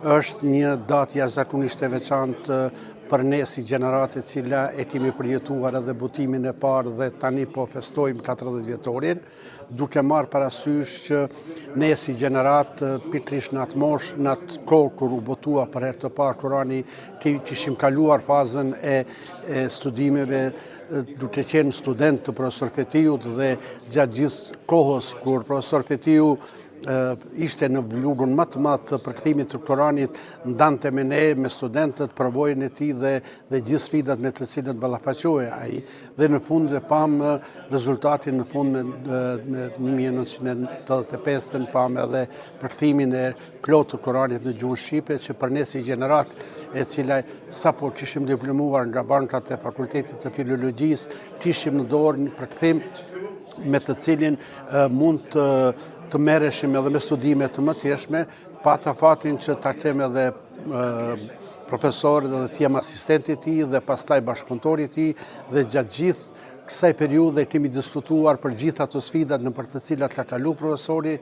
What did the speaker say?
Është një datë jashtëzakonisht e veçantë për ne si gjeneratë e cila e kemi përjetuar edhe botimin e parë dhe tani po festojmë 40 vjetorin, duke marrë parasysh që ne si gjeneratë pikërisht në atë moshë, në atë kohë kur u botua për herë të parë Kurani, kishim kaluar fazën e, e studimeve duke qenë student të profesor Fetiut dhe gjatë gjithë kohës kur profesor Fetiu ishte në vlugun më të madh të përkthimit të Kuranit, ndante me ne, me studentët, përvojën e tij dhe dhe gjithë sfidat me të cilët ballafaqohej ai. Dhe në fund e pamë rezultatin në fund me, me 1985-ën pamë edhe përkthimin e plotë të Kuranit në gjuhën shqipe, që për ne si gjeneratë e cila sapo kishim diplomuar nga bankat e Fakultetit të Filologjisë, kishim në dorë një përkthim me të cilin mund të të merreshim edhe me studime të mëtejshme, pata fatin që ta kem edhe profesor dhe të jem asistent i tij dhe pastaj bashkëpunëtor i tij dhe gjatë gjithë kësaj periudhe kemi diskutuar për gjithë ato sfidat nëpër të cilat ka kalu profesori.